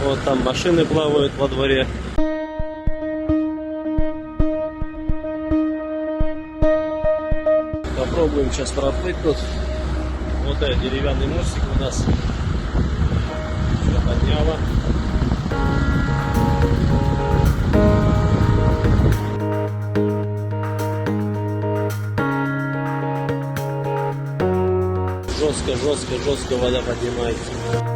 Вот там машины плавают во дворе. Попробуем сейчас проплыть тут. Вот этот деревянный мостик у нас. Все подняло. Жестко, жестко, жестко вода поднимается.